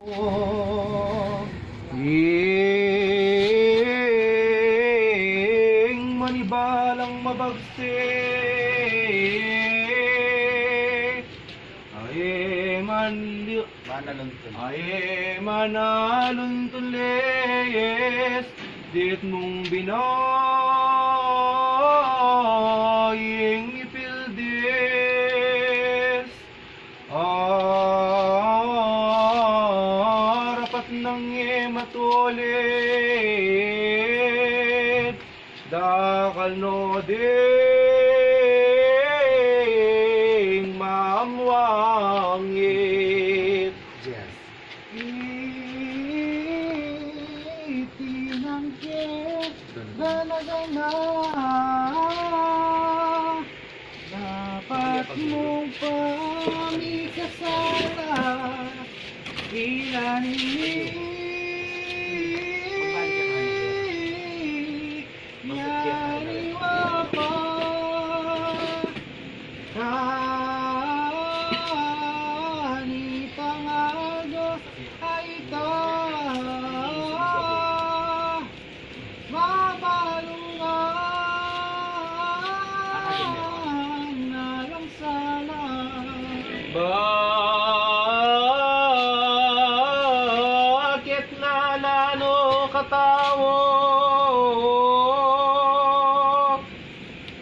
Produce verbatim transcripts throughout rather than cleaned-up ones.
Ing manibalang mabagsik, ay manli-, manaluntun. Ay manaluntun les, dit mung bina ing ipil des. Arapat nang e matulid, dakal no ding mamwangit. Yes. Iti nang ke gana-gana. Dapat mung pamikasala, ilan ini yariwa pa. Kanita nga Dios ay ta mabalungan na lang sana. Bakit na lalo katao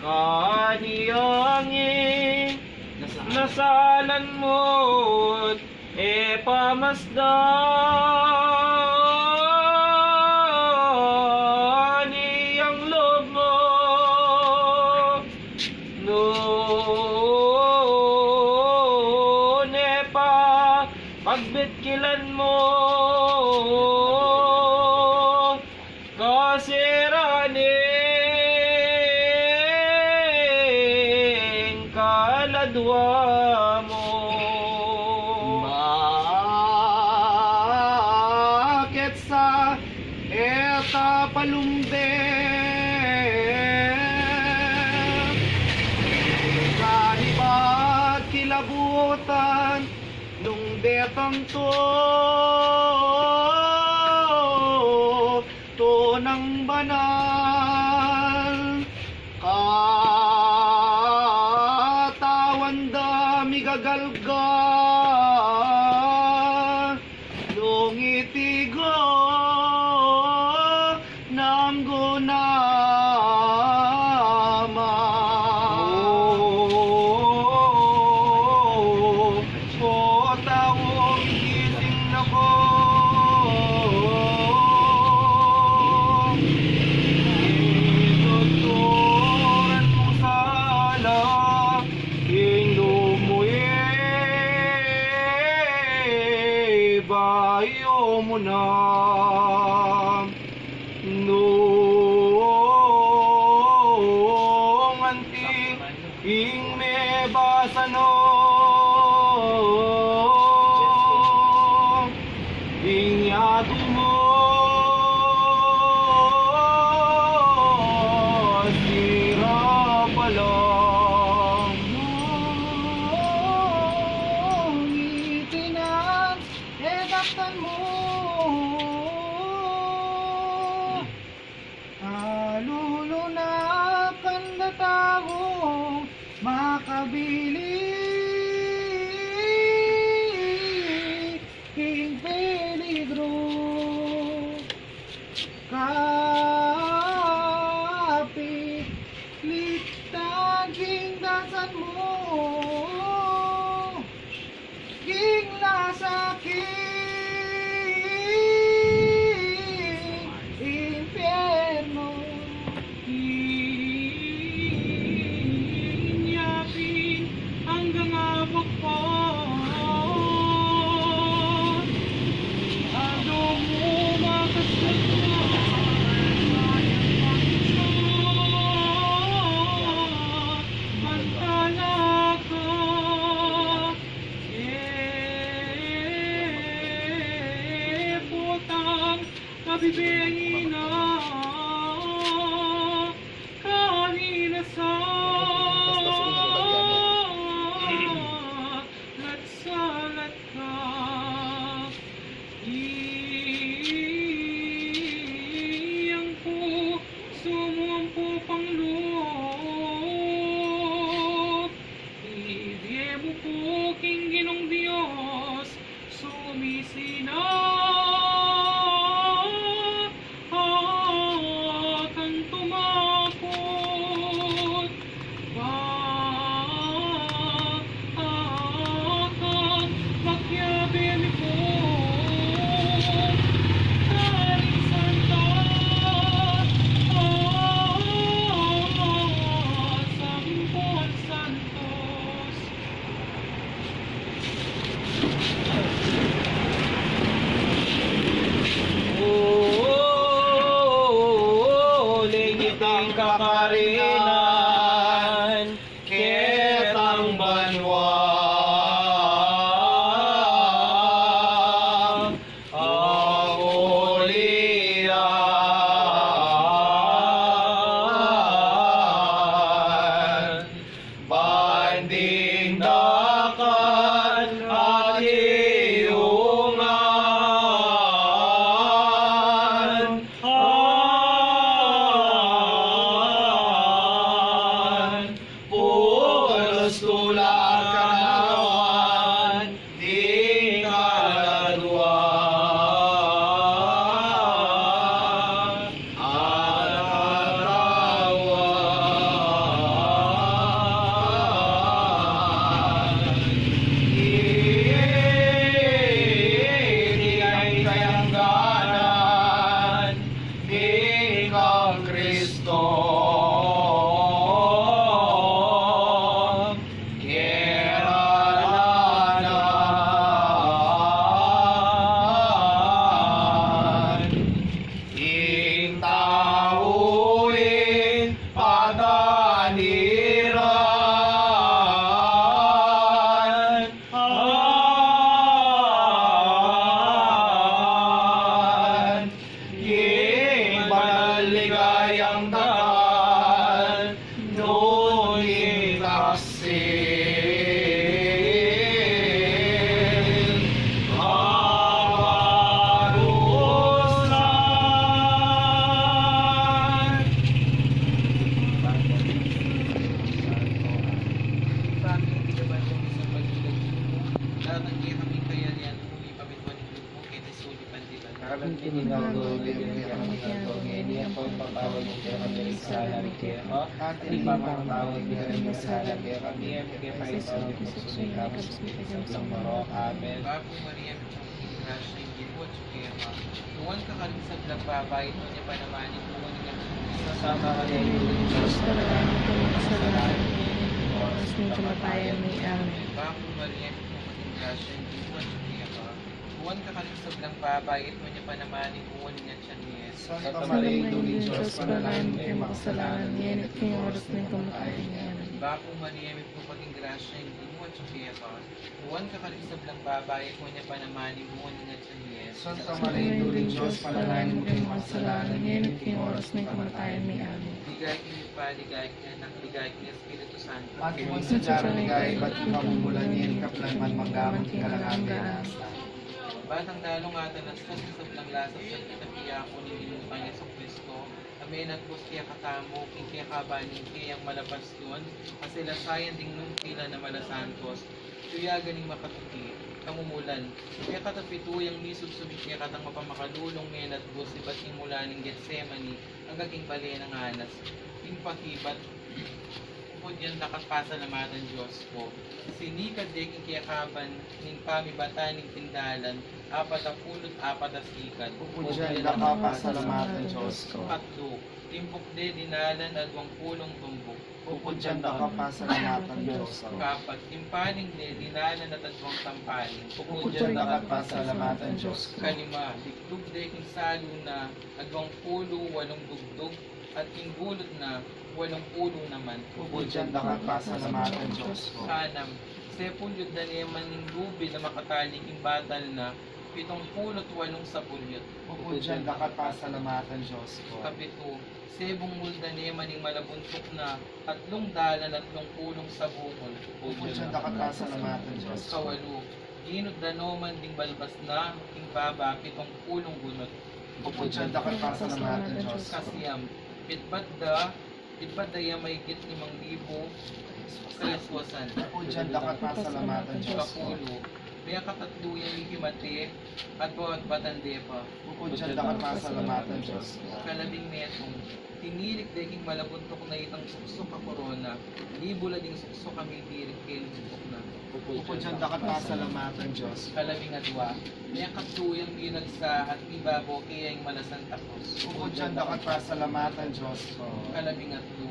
kaniyang nasalan mo't e pamasdan iyang lub mu. Nune pa pagbitkilan mu kasi ra ning kaladwa mu. Bakit sa e ta palumbe kanibat kilabutan nung detang tu tunang banal. Katawan da migagalga nung iti go nam gunama. O tau, gising na ko. Ituturan mu sala ing lub mu, ibayu mu na. Nung anti ing mebasa no ing yatu mu, sira pa lang. Nung itinan e daktan mu, alulu na kanda tau makabili king peligru. Kapilit na king dasan mu king lasa king impyernu. Inya pin anggang abak pa adu mu makasakit. Pantala ka, e putang kabibengi na kanina sa latsalat ka. Sina kang tumakot, ba akang makiabe mi pu, karing santa, sampung santos. Uling iting kakarinan ketang banua, aulian, banding dakan at iyungan, an pulos tulakan, ding kaladua, at katawan, iti ing kayangganan ning kang Kristo. Keranan ing tau ing pataniran, an ing banal ligayang dakal, nung itaksil kaparusan. Datang kekami ing kayarian mu, mipamintuan ing lub mu keti sulip anti ban. Karin king aldo ibie mu kekami ing aldo ngeni, at ipatawad mu kekami ring sala mi keka, anti ing pamamatawad mi karing mikasala kekami, e mu ke paisaul king tuksu, nune ikabus mu kami king sablang marok. Amen. Bapu Maria, mitmu ka king grasya, ing Ginu atyu keka. Nuan ka karing sablang babai, at nuan ya pa naman ing bunga ning atyan mu, Santa Maria, Indu ning Dios, ipanalangin mu kami makasalanan, ngeni at king oras ning kamatayan mi. Amen. Bapu Maria, mitmu ka king grasya, ing Ginu atyu keka. Nuan ka karing sablang babai, at nuan ya pa naman ing bunga ning atyan mu, Jesus. Santa Maria, Indu ning Dios, ipanalangin mu kami makasalanan, ngeni at king oras ning kamatayan mi. Amen. Bapu Maria, mitmu ka king grasya, ing Ginu atyu keka. Nuan ka karing sablang babai, at nuan ya pa naman ing bunga ning atyan mu, Jesus. Santa Maria, Indu ning Dios, ipanalangin mu kami makasalanan, ngeni at king oras ning kamatayan mi. Amen. Ligaya king Ibpa, ligaya king Anak, ligaya king Espiritu Santo. Antimo ing sadya ning ligaya ibat king kamumulan, ngeni at kapilan man, mangga man king alang angga. Amen. Batang dalung atalastas king sablang lasang sakit a piyaku ning Ginung tang Jesucristo, a menatbus kekatamu king kekaban ning keyang malapasyon, a silasayan ding nung pilan a malasantos, tuyagan ning makatuki, kamumulan, kekatapitu yang misubsub ing kekatang mapamakalulung menatbus ibat king mula ning Getsemani angga king bale nang Anas, ing pakibat. Pupudyan daka at pasalamatan, Dios ku. Sinikad de king kekaban ning pamibatan ning pindalan apat a pulu't apat a sikad. Pupudyan daka at pasalamatan, Dios ku. Katlu, timpuk de dinalan a duang pulung tumbuk. Pupudyan daka at pasalamatan, Dios ku. Kapat, timpaling de dinalan a taduang tampaling. Pupudyan daka at pasalamatan, Dios ku. Kalima, dugdug de king salu na a duang pulu walung dugdug, at king gulut na walung pulu naman. Pupudyan daka at pasalamatan, Dios ku. Kanam, sepulyut da ne man ning lubil a makatali king batal na, pitung pulu't walung sapulyut. Pupudyan daka at pasalamatan, Dios ku. Kapitu, sebungul da ne man ning malabuntuk na atlung dalan atlung pulung sabungul. Pupudyan daka at pasalamatan, Dios ku. Kawalu, ginud da no man ding balbas na king baba pitung pulung gunut. Pupudyan daka at pasalamatan, Dios ku. Kasiam, bitbat da, bitbat da yang maigit limang libu kariswasan. Pupudyan daka at pasalamatan, Dios ku. Kapulu, Mekatatlu yang ikimate at bawat batande pa. Bukod dyan, dapat pasalamatan Diyos. Kalabing metung, tinirik de king malabuntuk na itang suksuk a korona, libu la ding suksuk a mitirik keni king bukna. Bukod dyan, dapat pasalamatan Diyos. Kalabing adwa, mekatlu yang miragsa at mibabo kaya ing malasanta krus. Bukod dyan, dapat pasalamatan Diyos. Kalabing atlu,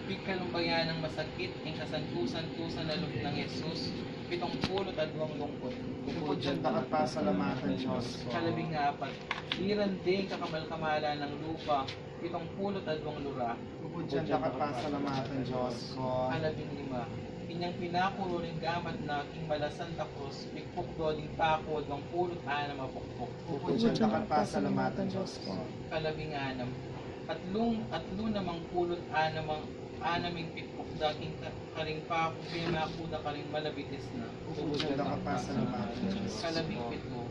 pigkalumbayan nang masakit ing kasantusan-tusan a lub nang Jesus, pitung pulu't adwang lungkut. Bukod dyan, dapat pasalamatan Diyos. Kalabing apat, dirande ing kakamal-kamalan nang lupa, pitung pulu't adwang lura. Bukod dyan, dapat pasalamatan Diyos. Kalabing lima, inyang pinakulu ring gamat na king malasanta krus, pigpukdo ding paku adwang pulu't anam a pukpuk. Bukod dyan, dapat pasalamatan Diyos. Kalabing anam, atlung, atlu namang pulu't anam ang, anam ing pigpukda king ka-, karing paku, pemaku da karing malabitis na. Bukod dyan, dapat pasalamatan Diyos. Kalabing pitu,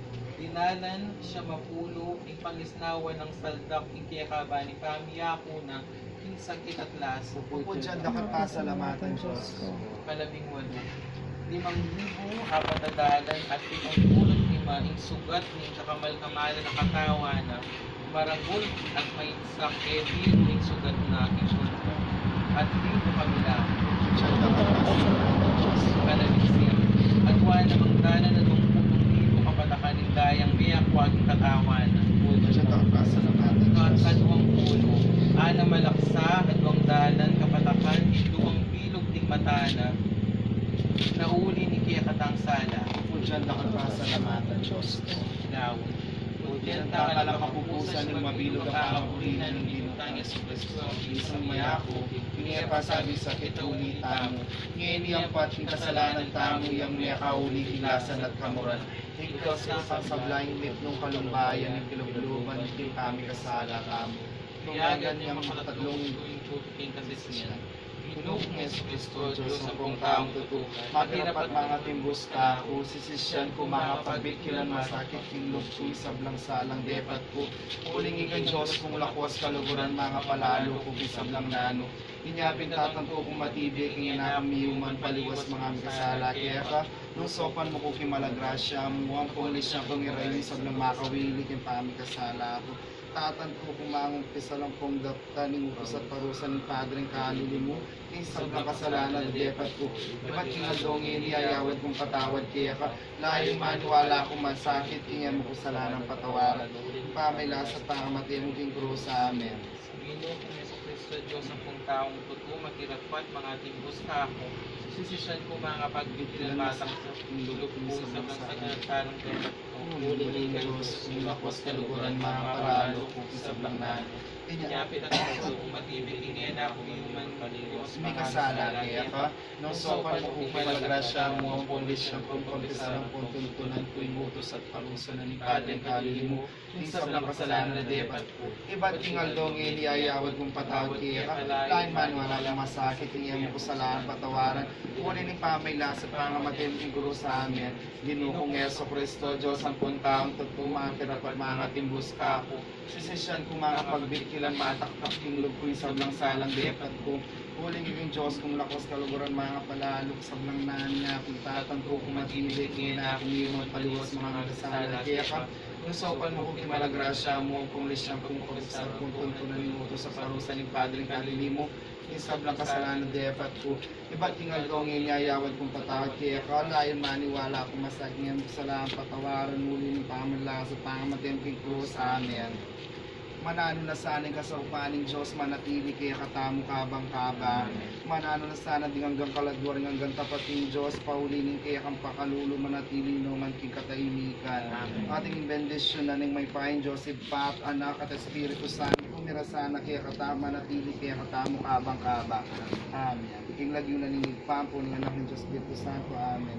dinalan siyam a pulu ing pangisnawan nang saldak ing kekaban ning pamiyaku na king sakit at lasa. Bukod dyan, dapat pasalamatan Diyos. Kalabing walu, limang libu apat a dalan at pitung pulu't lima ing sugat ning kakamal-kamalan a katawan na, maragul at mainsak e biru ing sugat na king kulpa at libu kabilang. Bukod dyan, dapat pasalamatan Diyos. Kalabing siyam, adwa namang dalan adwang pulu't libu kapatakan ing dayang miyakwa king katawan na. Bukod dyan, dapat pasalamatan Diyos. Kadwang pulu, anam a laksa adwang dalan kapatakan ing duwang bilug ning mata na, na uli ning kekatang sala. Bukod dyan, dapat pasalamatan Diyos. Daun. Bukod dyan, dakal a kapupusan ning mabilug a pamagurinan ning Ginu tang Jesucristo, isang mayaku, ing e pasabi sakit uli tamu. Ngeni ampat ing kasalanan tamu yang mekauli king lasa na't kamuran. Ing Kristo, sablang lip nung kalumbayan, ing kilubluban king pamikasala tamu. Tumagan yang makatatlung ing tutu king kasisian. Ginu kung Jesucristo, Dios ampong taung tutu, makirapat mangatimbus kaku, sisisyan ku mangapagbikilan masakit king lub ku ing sablang salang depat ku. Uling ikang Dios kung lakuas kaluguran mangapalalu ku king sablang nanu. Inya pin tatantu kung matibe king e na ku miyuman paliwas manga mikasala keka, nung saupan mu ku king mala grasya mu, ampong lisyan kung irayu ing sablang makawili king pamikasala ku. Tatantu kung mangumpisal ampong daptan ing utus at parusa ning Padring Kalili mu, ing sablang kasalanan a depat ku. Ibat king aldo ngeni ayawad kung patawad keka, layun maniwala kung masakit king e mu ku salanang patawaran. Pamilasa pangamate mu king krus. Amen. Ginu kung Jesucristo, Dios ampong taung tutu, makirapat mangatimbus kaku. Sisisyan ku mangapagbikilan masakit king lub ku ing sablang salang depat ku. Uling ikang Dios kung lakuas kaluguran mangapalalu ku king sablang nanu. Inya pin tatantu kung matibe king e na ku miyuman paliwas manga mikasala keka, nung saupan mu ku king mala grasya mu, ampong lisyan kung kumpisal ampong tuntunan ku ing utus at parusa na ning Padring Kalili mu, ing sablang kasalanan a depat ku. Ibat king aldo ngeni ayawad kung patawad keka, layun maniwala kung masakit ing e mu ku salanang patawaran. Uli ning pamilasa pangamate mu king krus. Amen. Ginu kung Jesucristo, Dios ampong taung tutu, makirapat mangatimbus kaku. Sisisyan ku mangapagbikilan mataktak king lub ku ing sablang salang depat ku. Uling ikang Dios kung lakuas kaluguran mangapalalu ku king sablang nanu. Inya pin tatantu kung matibe king e na ku miyuman paliwas manga mikasala keka, nung saupan mu ku king mala grasya mu, ampong lisyan kung kumpisal kung tuntunan ing utus at parusa ning Padring Kalili mu, ing sablang kasalanan a depat ku. Ibat king aldo ngeni ayawad kung patawad keka, layun maniwala kung masakit ing e mu ku salanang patawaran. Uli ning pamilasa pangamate mu king krus. Amen. Mananu na sana ing kasaupan ning Dios manatili kekatamu kabang-kaba. Mananu na sana ding anggang kaladua ring anggang tapat ning Dios, pauli ning kekang pakalulu manatili nu man king katahimikan. Amen. Atin ing bendisyunan ning Mayupayang Dios, Ibpa, Anak, at Espiritu Santo, mirasa na kekatamu, manatili kekatamu kabang-kaba. Amen. King lagyu na ning Ibpa, ampo ning Anak, ning Dios Espiritu Santo. Amen.